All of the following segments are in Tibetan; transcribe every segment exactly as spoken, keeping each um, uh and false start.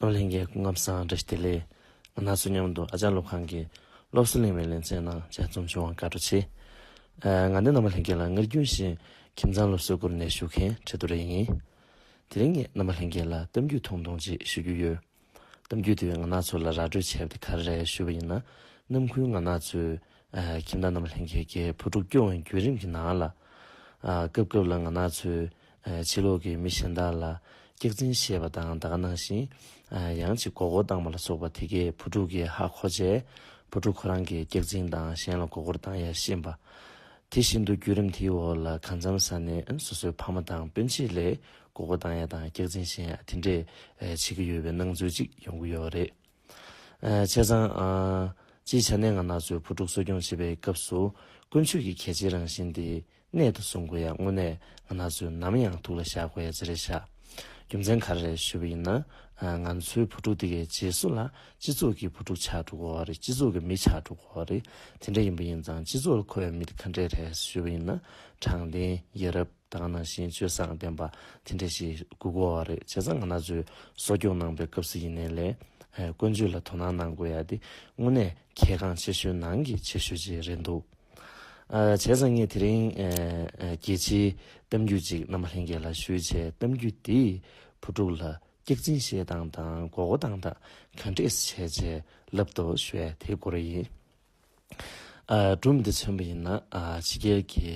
རྣམ་པ་ལྷན་རྒྱས་སྐུ་ཁམས་བཟང་། བཀྲ་ཤིས་བདེ་ལེགས། ང་རང་ཚོ་མཉམ་དུ་ཨ་ཅག་སློབ་ཁང་གི་སློབ་གསོ་གླེང་བའི་ལེ་ཚན་ནང་ལྗགས་རྩོམ་བྱུང་བ་བཀའ་དྲིན་ཆེ། ཨ་ང་འདི་རྣམ་པ་ལྷན་རྒྱས་ལ་སྔར་རྒྱུན་བཞིན་ཁྱིམ་ཚང་སློབ་གསོའི་སྐོར་ནས་ཞུ་མཁན་ཁྲི་ཐོ་རེ་ཡིན། དེ་རིང་ངས་རྣམ་པ་ལྷན་རྒྱས་ལ་གཏམ་རྒྱུད་ཐུང་ཐུང་ཅིག་ཞུ་རྒྱུ་ཡོད། གཏམ་རྒྱུད་དེ་ང་རང་ཚོ་ལ་ར་སྤྲོད་བྱས་པ་དེ་ག་རེ་རེད་ཞུས་པ་ཡིན་ན། ནམ་རྒྱུན་ང་རང་ཚོའི་ཨ་ཁྱིམ་བདག་རྣམ་པ་ལྷན་རྒྱས་ཀྱིས་བུ་ཕྲུག་སྐྱོང་བའི་བརྒྱུད་རིམ་གྱི་ནང་ལ། ཨ་སྐབས་སྐབས་ལ་ང་རང་ཚོའི་ཨ་ཕྱི་ལོགས་ཀྱི་མི་གཞན་དག་ལ་སྐྱག་རྫུན་བཤད་པ་དང་། ད་ག་ནང་བཞིན་ཨ་ཡང་ཅིག་མགོ་སྐོར་བཏང་བ་ལ་སོགས་པ་དེ་གས་བུ་ཕྲུག་གིས་ཧ་གོ་བྱས། བུ་ཕྲུག་ཁོ་རང་གིས་སྐྱག་རྫུན་དང་གཞན་ལ་མགོ་སྐོར་བཏང་ཡ་ཤེས་པ། དེ་བཞིན་དུ་བརྒྱུད་རིམ་དེའི་འོག་ལ་གང་འཚམ་ས་ནས་སོ་སོའི་ཕ་མ་དང་སྤུན་མཆེད་ལ་མགོ་སྐོར་བཏང་ཡ་དང་སྐྱག་རྫུན་བཤད་ཡ་དེ་འདྲས་ཨ་བྱེད་ཀྱི་ཡོད་པའི་སྣང་ཚུལ་ཅིག་ཡོང་གི་ཡོད་རེད། ཨ་བྱས་ཙང་ཨ་སྤྱིའི་ཆ་ནས་ང་རང་ཚོའི་བུ་ཕྲུག་གསོ་སྐྱོང་བྱེད་པའི་སྐབས་སུ་ཀུན་སྤྱོད་ཀྱི་གལ་ཆེའི་རང་བཞིན་དེ་གནད་དུ་བཟུང་དགོས་ཡ་དངོས་གནས་ང་རང་ཚོས་ནམ་ཡང་ཐུགས་ལ་བཞག་དགོས་ཡ་ཅིག་རེད་ཤག་རྒྱུ་མཚན་ག་རེ་རེད་ཞུས་པ་ཡིན་ན། ཨ་ང་ཚོའི་བུ་ཕྲུག་དེ་གའི་རྗེས་སུ་ལ་སྤྱི་ཚོགས་ཀྱི་བུ་ཕྲུག་ཆགས་འགྲོ་གི་ཡོད་རེད། སྤྱི་ཚོགས་ཀྱི་མི་ཆགས་འགྲོ་གི་ཡོད་རེད། དེ་འདྲ་ཡིན་པ་ཡིན་ཙང་སྤྱི་ཚོགས་ལ་མཁོ་བའི་མི་དེ་ག་འདྲས་རེད་ཞུས་པ་ཡིན་ན། དྲང་བདེན། ཡ་རབས། ད་ག་ནང་བཞིན་སྤྱོད་བཟང་ལྡན་པ་དེ་འདྲ་ཞིག་དགོས་ཀྱི་ཡོད་རེད། བྱས་ཙང་ང་རང་ཚོས་གསོ་སྐྱོང་གནང་པའི་སྐབས་སུ་ཡིན་ནའི་ལས། ཨ་ཀུན་སྤྱོད་ལ་དོ་སྣང་གནང་དགོས་ཡ་དེ་དངོས་གནས་གལ་འགངས་ཆེ་ཤོས་ནང་གི་ཆེ་ཤོས་ཅིག་རེད་འདུག་ཨ་བྱས་ཙང་ངས་དེ་རིང་ཨ་ཨ་རྒྱལ་སྤྱིའི་གཏམ་རྒྱུད་ཅིག་རྣམ་པ་ལྷན་རྒྱས་ལ་ཞུས་བྱས། གཏམ་རྒྱུད་དེས་བུ་ཕྲུག་ལ་སྐྱག་རྫུན་བཤད་སྟངས་དང་མགོ་སྐོར་བཏང་སྟངས་ག་འདྲས་བྱས་བྱས་ལབ་དོ་ཞུ་ཡ་དེའི་སྐོར་ཡིན། ཨ་སྒྲུང་འདི་མཚོན་པ་ཡིན་ན། ཨ་ཕྱི་རྒྱལ་གྱི་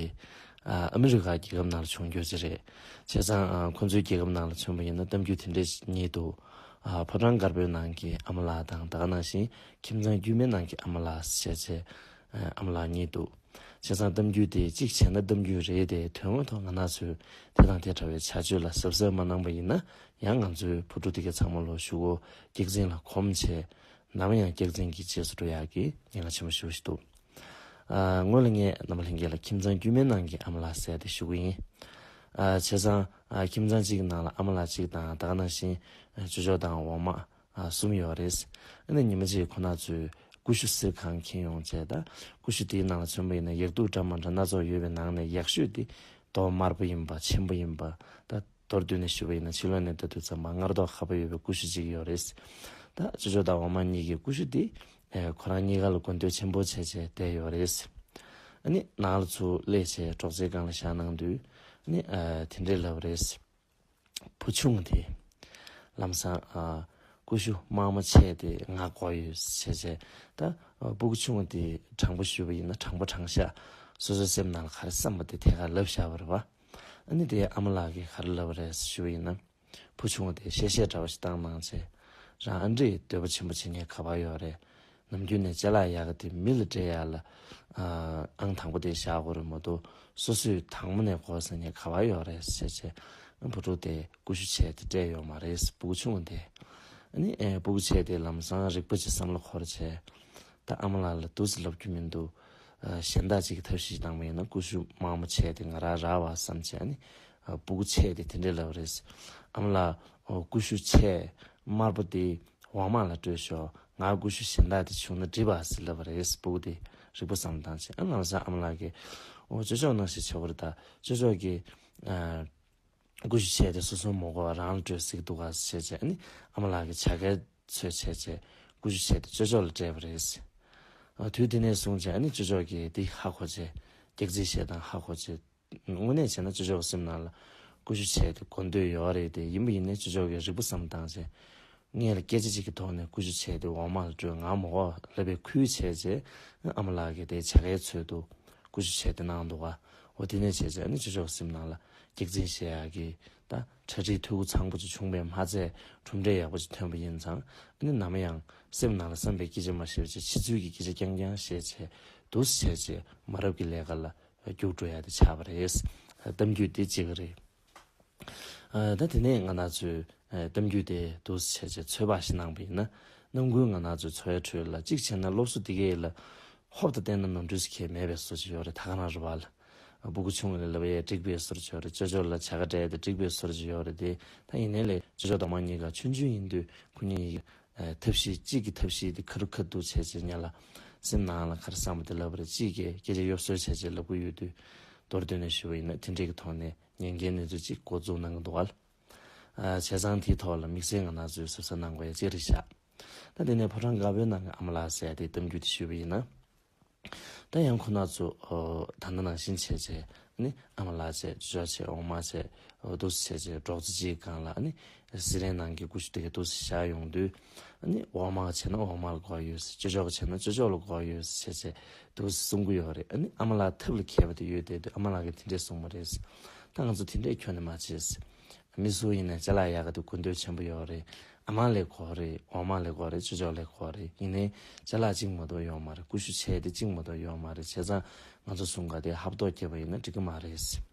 ཨ་ཨ་མི་རི་ཀ་རྒྱལ་ཁབ་ནང་ལ་བྱུང་རྒྱུ་ཅིག་རེད། བྱས་ཙང་ཨ་ཁོ་ཚོའི་རྒྱལ་ཁབ་ནང་ལ་མཚོན་པ་ཡིན་ན་གཏམ་རྒྱུད་དེ་འདྲས་གཉིས་འདུག་ཨ་ཕོ་བྲང་དཀར་པོའི་ནང་གི་ཨ་མ་ལགས་དང་། ད་ག་ནང་བཞིན་ཁྱིམ་ཚང་དཀྱུས་མའི་ནང་གི་ཨ་མ་ལགས་ཟེར་བྱས་ཨ་ཨ་མ་ལགས་གཉིས་འདུག་བྱས་ཙང་གཏམ་རྒྱུད་དེ་གཅིག་བྱས་ན་གཏམ་རྒྱུད་རེད་དེ། དོན་དངོས་ཐོག་ང་རང་ཚོས་དེ་དང་དེ་འདྲ་བའི་བྱ་སྤྱོད་ལ་གཟབ་གཟབ་མ་གནང་པ་ཡིན་ན། ཡང་ང་ཚོའི་བུ་ཕྲུག་དེ་གའི་ཚང་མ་ལོ་གཞུག་གུ་སྐྱག་རྫུན་ལ་གོམས་བྱས། ནམ་ཡང་སྐྱག་རྫུན་གྱི་རྗེས་སུ་འགྲོ་ཡག་གི་ཉེན་ཁ་ཆེན་པོ་ཞེ་པོ་ཞིག་འདུག་ཨ་སྔོན་ལ་ངས་རྣམ་པ་ལྷན་རྒྱས་ལ་ཁྱིམ་ཚང་དཀྱུས་མའི་ནང་གི་ཨ་མ་ལགས་ཟེར་ཡ་དེ་ཞུ་གི་ཡིན། ཨ་བྱས་ཙང་ཨ་ཁྱིམ་ཚང་གཅིག་གི་ནང་ལ་ཨ་མ་ལགས་གཅིག་དང་། ད་ག་ནང་བཞིན་ཨ་ཅོ་ཅོ་དང་འོག་མ་ཨ་གསུམ་ཡོད་རེད། ཨ་ནི་ཉི་མ་གཅིག་ཁོ་ན་ཚོས་ཀུ་ཤུ་བསིལ་གང་འཁྱེར་ཡོང་བྱས། ད་ཀུ་ཤུ་དེའི་ནང་ལ་མཚོན་པ་ཡིན་ན་ཡག་སྡུག་འདྲ་མི་འདྲ་སྣ་ཚོགས་ཡོད་པའི་ནང་ནས་ཡག་ཤོས་དེ་མདོག་དམར་པོ་ཡིན་པ། ཆེན་པོ་ཡིན་པ། ད་མདོར་བསྡུས་ནས་ཞུས་པ་ཡིན་ན་ཕྱི་ལོགས་ནས་ལྟ་དུས་ཙམ་པ་སྔར་མདོག་ཁ་པོ་ཡོད་པའི་ཀུ་ཤུ་གཅིག་ཡོད་རེད། ད་ཅོ་ཅོ་དང་འོག་མ་གཉིས་ཀྱི་ཀུ་ཤུ་དེ་ཨེ་ཁོ་རང་གཉིས་ཀ་ལ་དགོས་འདོད་ཆེན་པོ་བྱས་བྱས་བསྡད་ཡོད་རེད། ཨ་ནི་ནང་ལ་ཚུར་སླེབས་བྱས་གྲོགས་པོའི་སྒང་ལ་བཞག་གནང་དུས། ཨ་ནི་ཨ་དེ་འདྲས་ལབ་རེད། བུ་ཆུང་དེ་ལམ་སང་ཨ་ཀུ་ཤུ་དམར་མོ་ཆེ་དེ་ང་དགོས་ཡོད་བྱས་བྱས། ད་ཨ་སྤུ་གུ་ཆུང་དེ་དྲང་པོ་ཞུས་པ་ཡིན་ན་དྲང་པོ་དྲང་བཞག་སོ་སོའི་སེམས་ནང་ལ་ག་རེ་བསམ་པ་དེ་ཐད་ཀར་ལབ་བཞག་པ་རེད་པ། ཨ་ནི་དེའི་ཨ་མ་ལགས་ཀྱིས་ག་རེ་ལབ་པ་རེད་ཞུས་པ་ཡིན་ན། བུ་ཆུང་དེ་གཤེ་གཤེ་འདྲ་བ་ཞིག་བཏང་གནང་བྱས། རང་ཨ་འདྲས་འདོད་པ་ཆེན་པོ་བྱེད་མཁན་ག་པར་ཡོད་རེད། ནམ་རྒྱུན་ནས་ཅ་ལག་ཡག་ག་དེ་མི་ལ་སྤྲད་ཡག་ལ་ཨ་ཨང་དང་པོ་དེ་བཞག་དགོས་རེད་མ་གཏོགས། སོ་སོས་དང་པོ་ནས་དགོས་ཟེར་མཁན་ག་པར་ཡོད་རེད་ཟེར་བྱས། བུ་ཕྲུག་དེ་ཀུ་ཤུ་ཆེ་དེ་སྤྲད་ཡོད་མ་རེད། སྤུ་གུ་ཆུང་དེ། ཨ་ནི་ཨེ་སྤུ་གུ་ཆེ་དེ་ལམ་སང་རིག་པ་ཅིག་བསམ་བློ་འཁོར་བྱས། ད་ཨ་མ་ལགས་ལ་འདུག་སེ་ལབ་རྒྱུ་མི་འདུག་ཨ་གཞན་དག་ཅིག་གིས་ཐབས་ཤེས་བཏང་བ་ཡིན་ན་ཀུ་ཤུ་དམར་མོ་ཆེ་དེ་ང་རང་རག་པ་བསམ་བྱས། ཨ་ནི་ཨ་སྤུ་གུ་ཆེ་དེ་དེ་འདྲས་ལབ་པ་རེད། ཨ་མ་ལགས། ཨོ་ཀུ་ཤུ་ཆེ་དམར་པོ་དེ་འོག་མ་ལ་སྤྲོད་ཤོག་ང་ཀུ་ཤུ་གཞན་དག་དེ་བྱུང་ན་འགྲིག་པ་ཟེར་ལབ་པ་རེད། སྤུ་གུ་དེ་རིག་པ་བསམ་བཏང་བྱས། ཨ་ལམ་སང་ཨ་མ་ལགས་ཀྱིས་ཨོ་ཅོ་ཅོ་ནང་བཞིན་བྱེད་དགོས་རེད། ད་ཅོ་ཅོ་གིས་ཨ་ཀུ་ཤུ་ཆེ་དེ་སོ་སོ་མ་དགོས་པ་རང་ལ་སྤྲོད་ཟེར་གྱི་འདུག་ག་ཟེར་བྱས། ཨ་ནི་ཨ་མ་ལགས་ཀྱིས་བྱ་དགའ་ཚོད་བྱས་བྱས་ཀུ་ཤུ་ཆེ་དེ་ཅོ་ཅོ་ལ་སྤྲད་པ་རེད། ཨ་དུས་དེ་ནས་བཟུང་བྱས་ཨ་ནི་ཅོ་ཅོ་གིས་དེ་ཧ་གོ་བྱས། སྐྱག་རྫུན་བཤད་སྟངས་ཧ་གོ་བྱས། དངོས་གནས་བྱས་ན་ཅོ་ཅོ་གི་སེམས་ནང་ལ་ཀུ་ཤུ་ཆེ་དེ་དགོས་འདོད་ཡོད་རེད་དེ། ཡིན་པ་ཡིན་ནའི་ཅོ་ཅོ་གིས་རིག་པ་བསམ་བཏང་བྱས། སྔོན་ལ་སྐད་ཆ་གཅིག་གི་ཐོག་ནས་ཀུ་ཤུ་ཆེ་དེ་འོག་མ་ལ་སྤྲོད། ང་མ་དགོས་ལབ་པའི་ཁུལ་བྱས་བྱས། ཨ་མ་ལགས་ཀྱིས་དེ་བྱ་དགའི་ཚུལ་དུ་ཀུ་ཤུ་ཆེ་དེ་གནང་འདུག་ག་འོ་དེ་ནས་བྱས་བྱས་ཨ་ནི་ཅོ་ཅོ་གི་སེམས་ནང་ལ་སྐྱག་རྫུན་བཤད་ཡག་གི་ད་གྲ་སྒྲིག་འཐུས་སྒོ་ཚང་པོ་ཅིག་བྱུང་བས་མ་ཚད་གྲུབ་འབྲས་ཡག་པོ་ཅིག་ཐོན་པ་ཡིན་ཙང་། ཨ་ནི་ནམ་ཡང་སེམས་ནང་ལ་བསམ་པའི་སྐད་ཆ་མ་བཤད་བྱས་ཕྱི་ཚུལ་གྱི་སྐད་ཆ་རྐྱང་རྐྱང་བཤད་བྱས་འདུག་སེ་བྱས་བྱས་མ་རབས་ཀྱི་ལས་ཀ་ལ་རྒྱུགས་འགྲོ་ཡ་དེ་ཆགས་པ་རེད། གཏམ་རྒྱུད་དེ་གཅིག་རེད། ཨ་ད་དེ་ནས་ང་རང་ཚོས་ཨ་གཏམ་རྒྱུད་དེ་འདུག་སེ་བྱས་བྱས་ཚོད་དཔག་ཞིག་གནང་པ་ཡིན་ན། ནམ་རྒྱུན་ང་རང་ཚོའི་འཚོ་བའི་ཁྲོད་ལ་གཅིག་བྱས་ན་སློབ་གསོ་དེ་གས་ལ་ཧོབ་ཏེ་བལྟས་ན་ནོར་འཁྲུལ་ཞིག་གང་ཡང་མེད་པའི་བཟོ་ཅིག་ཡོད་རེད། ད་ག་རང་རེད་པ་ལ། སྤུ་གུ་ཆུང་ལ་ལབ་ཡས་འགྲིག་པའི་བཟོ་ཅིག་ཡོད་རེད། ཅོ་ཅོ་ལ་བྱ་དགའ་སྤྲད་དེ་འགྲིག་པའི་བཟོ་ཅིག་ཡོད་རེད་དེ། ད་ཡིན་ནའི་ལས་ཅོ་ཅོ་དང་མ་གཉིས་ཀ་ཆུང་ཆུང་ཡིན་དུས་ཁོ་གཉིས་ཡིག་ཨ་ཐབས་ཤེས་གཅིག་གིས་ཐབས་ཤེས་དེ་ཁ་རུ་ཁ་ཐུག་བྱས་བྱས་ཉལ་ལ། སེམས་ནང་ལ་ག་རེ་བསམ་པ་དེ་ལབ་རེད། གཅིག་གིས་སྐད་ཆ་གཡོ་ཟོལ་བྱས་བྱས་ལབ་ཀྱི་ཡོད་དུས། མདོར་བསྡུས་ནས་ཞུ་བ་ཡིན་ན་དེ་འདྲས་ཀྱི་ཐོག་ནས་ཉེན་ཁའི་གནས་ཚུལ་གཅིག་འགོ་འཛུགས་གནང་གི་འདུག་ག་ཨ་བྱས་ཙང་དེའི་ཐོག་ལ་དམིགས་བསལ་ང་རང་ཚོས་གཟབ་གཟབ་གནང་དགོས་ཡ་གཅིག་རེད་ཤག་ད་དེ་ནས་ཕོ་བྲང་དཀར་པོའི་ནང་གི་ཨ་མ་ལགས་ཟེར་ཡ་དེ་གཏམ་རྒྱུད་དེ་ཞུས་པ་ཡིན་ན། ད་ཡང་ཁོ་ན་ཚོ་ཨོ་ད་ལྟ་ནང་བཞིན་བྱས་བྱས་ནི་ཨ་མ་ལགས་བྱས་ཅོ་ཅོ་བྱས་འོག་མ་བྱས་ཨོ་འདུག་སེ་བྱས་བྱས་འབྲོག་རྩི་ཅིག་སྒང་ལ་ནི་སི་རན་ནང་གི་ཀུ་ཤུ་དེ་ག་འདུག་སེ་བཞག་ཡོང་དུས་ནི་འོག་མ་བྱས་ན་འོག་མ་ལ་གོ་ཡོད་ཟེར། ཅོ་ཅོ་ག་བྱས་ན་ཅོ་ཅོ་ལ་གོ་ཡོད་ཟེར་བྱས་བྱས་འདུག་སེ་གསུང་གི་ཡོད་རེད། ནི་ཨ་མ་ལགས་ཐབས་ལ་མཁས་པ་དེ་ཡོད་དེ་དུས་ཨ་མ་ལགས་ཀྱིས་དེ་འདྲས་གསུངས་པ་རེད་ཟེར། ད་ང་ཚོ་དེ་འདྲས་ཁྱོན་ནས་མ་བྱེད་ཟེར། མི་སུ་ཡིན་ནའི་ཅ་ལག་ཡག་ག་དེ་དགོས་འདོད་ཆེན་པོ་ཡོད་རེད། ཨ་མ་ལས་གོ་རེད། འོག་མ་ལས་གོ་རེད། ཅོ་ཅོ་ལས་གོ་རེད། ཡིན་ནའི་ཅ་ལག་གཅིག་མ་གཏོགས་ཡོད་མ་རེད། ཀུ་ཤུ་བྱས་དེ་གཅིག་མ་གཏོགས་ཡོད་མ་རེད། བྱས་ཙང་ང་ཚོ་གསུམ་ག་དེ་ཧབ་ཐོག་བརྒྱབ་པ་ཡིན་ན་འགྲིག་གི་མ་རེད་ཟེར།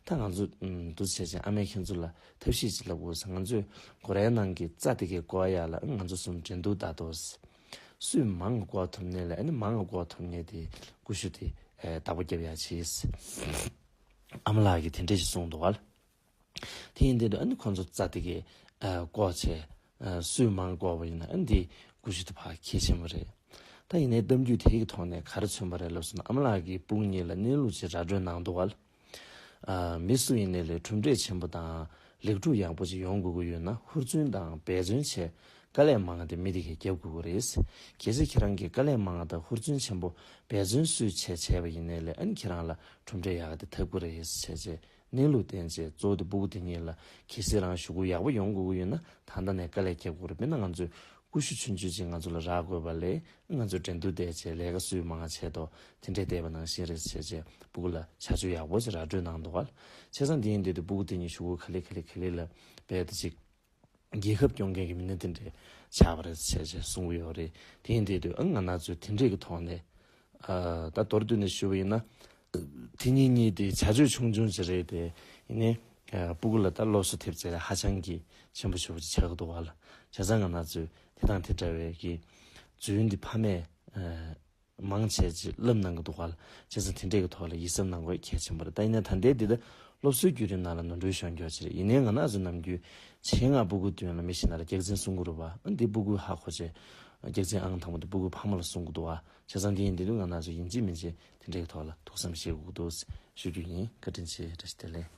ད་ང་ཚོ་ཨམ་འདུག་བྱས་ཙང་ཨ་མས་ཁྱེད་ཚོ་ལ་ཐབས་ཤེས་ཅིག་ལབ་དགོས་ཟེར། ང་ཚོས་སྒོ་རའི་ནང་གི་རྩྭ་དེ་གའི་བཀོག་ཡ་ལ་ང་ཚོ་གསུམ་འགྲན་བསྡུར་ད་དོ་ཟེར། སུས་མང་བ་བཀོག་ཐུབ་ནའི་ལ་ཨ་ནི་མང་བ་བཀོག་ཐུབ་ནའི་དེ་ཀུ་ཤུ་དེ་ཨེ་བདག་པོ་རྒྱབ་ཡ་བྱེད་ཟེར། ཨ་མ་ལགས་ཀྱིས་དེ་འདྲས་ཞིག་གསུངས་འདུག་ག་ལ། དེ་ཡིན་དུས་ཨ་ནི་ཁོང་ཚོ་རྩྭ་དེ་གའི་ཨ་བཀོག་བྱས་ཨ་སུས་མང་བཀོག་པ་ཡིན་ན་ཨ་ནི་དེ་ཀུ་ཤུ་དེ་ཕར་ཁྱེར་ཕྱིན་པ་རེད། ད་ཡིན་ནའི་གཏམ་རྒྱུད་དེ་གི་ཐོག་ནས་ག་རེ་མཚོན་པ་རེད་ལབ་སོང་ན་ཨ་མ་ལགས་ཀྱིས་སྤུ་གུ་གཉིས་ལ་གནས་ལུགས་ཅིག་ར་སྤྲོད་གནང་འདུག་ག་ལ། ཨ་མི་སུ་ཡིན་ནའི་ལས་གྲུབ་འབྲས་ཆེན་པོ་དང་ལེགས་གྲུབ་ཡག་པོ་ཅིག་ཡོང་དགོས་ཀྱི་ཡོད་ན་ཧུར་བརྩོན་དང་འབད་བརྩོན་བྱས་དཀའ་ལས་མང་བ་དེ་མི་དེ་གས་རྒྱབ་དགོས་ཀྱི་རེད། གལ་སྲིད་ཁྱེད་རང་གིས་དཀའ་ལས་མང་བ་དང་ཧུར་བརྩོན་ཆེན་པོ་འབད་བརྩོན་སུས་བྱས་བྱས་པ་ཡིན་ནའི་ལས་ཨ་ནི་ཁྱེད་རང་ལ་གྲུབ་འབྲས་ཡག་ག་དེ་ཐོབ་ཀྱི་རེད་བྱས་བྱས་གནས་ལུགས་བསྟན་བྱས་གཙོ་བོ་དེ་སྤུ་གུ་དེ་གཉིས་ལ་གལ་སྲིད་རང་ཞུ་སྐུལ་ཡག་པོ་ཡོང་དགོས་ཀྱི་ཡོད་ན་ད་ལྟ་ནས་དཀའ་ལས་རྒྱབ་དགོས་རེད། དཔེར་ན་ང་ཚོས་ཀུ་ཤུ་ཆུང་ཆུང་ཅིག་ང་ཚོ་ལ་རག་དགོས་པ་ལས་ང་ཚོ་འགྲན་བསྡུར་བལྟས་བྱས་ལས་ཀ་སུས་མང་བ་བྱས་དོ་དེ་འདྲས་བལྟས་པ་ནང་བཞིན་རེད་བྱས་བྱས་སྤུ་གུ་ལ་བྱ་སྤྱོད་ཡག་པོ་ཅིག་ར་སྤྲོད་གནང་འདུག་ག་ལ། བྱས་ཙང་དེ་ཡིན་དུས་དེ་སྤུ་གུ་དེ་གཉིས་ཞུ་སྐུལ་ག་ལེ་ག་ལེ་ག་ལེ་ལ་བལྟས་ཏེ་ཅིག་རྒྱལ་ཁབ་སྐྱོང་མཁན་གྱི་མི་སྣ་དེ་འདྲས་ཆགས་པ་རེད་བྱས་བྱས་གསུང་གི་ཡོད་རེད། དེ་ཡིན་དུས་ཨ་ང་རང་ཚོས་དེ་འདྲས་ཀྱི་ཐོག་ནས་ཨ་ད་མདོར་བསྡུས་ནས་ཞུ་བ་ཡིན་ན། དེ་གཉིས་གཉིས་དེ་བྱ་སྤྱོད་ཆུང་ཆུང་ཅིག་རེད་དེ། ཡིན་ནའི་ཨ་སྤུ་གུ་ལ་ད་སློབ་གསོ་ཐེབས་ཚད་ཧ་ཅང་གི་ཆེན་པོ་ཞེ་པོ་ཅིག་ཆགས་ཀྱི་འདུག་ག་ལ། བྱས་ཙང་ང་རང་ཚོས་དེ་དང་དེ་འདྲ་བའི་གི་རྫུན་འདི་ཕ་མས་ཨ་མང་ཆེ་ཅིག་བསླབ་གནང་གི་འདུག་ག་ལ། བྱས་ཙང་དེ་འདྲས་ཀྱི་ཐོག་ལ་ཡིད་གཟབ་གནང་དགོས་གལ་ཆེན་པོ་རེད། ད་ཡིན་ནའི་ད་ལྟའི་འདི་ད་སློབ་གསོའི་བརྒྱུད་རིམ་ནང་ལ་ནོར་འཁྲུལ་ཤོར་མགྱོགས་ཅིག་རེད། ཡིན་ནའི་ང་རང་ཚོ་ནམ་རྒྱུན་ཆེད་མངགས་སྤུ་གུ་མདུན་ལ་མི་ཞིག་ན་ལ་སྐྱག་རྫུན་གསུང་གི་རེད་པ། ཨ་འདི་སྤུ་གུས་ཧ་གོ་བྱས་སྐྱག་རྫུན་ཨང་དང་པོ་དེ་སྤུ་གུས་ཕ་མ་ལ་གསུང་གི་འདུག་ག། བྱས་ཙང་འདི་ཡིན་འདི་དུས་ང་རང་ཚོ་ཡིན་གཅིག་མིན་གཅིག་དེ་འདྲའི་ཐོག་ལ་ཐུགས་བསམ་བཞེས་དགོས་ཀྱི་འདུག་ཞུ་རྒྱུ་ཡིན། བཀའ་དྲིན་ཆེ། བཀྲ་ཤིས་བདེ་ལེགས།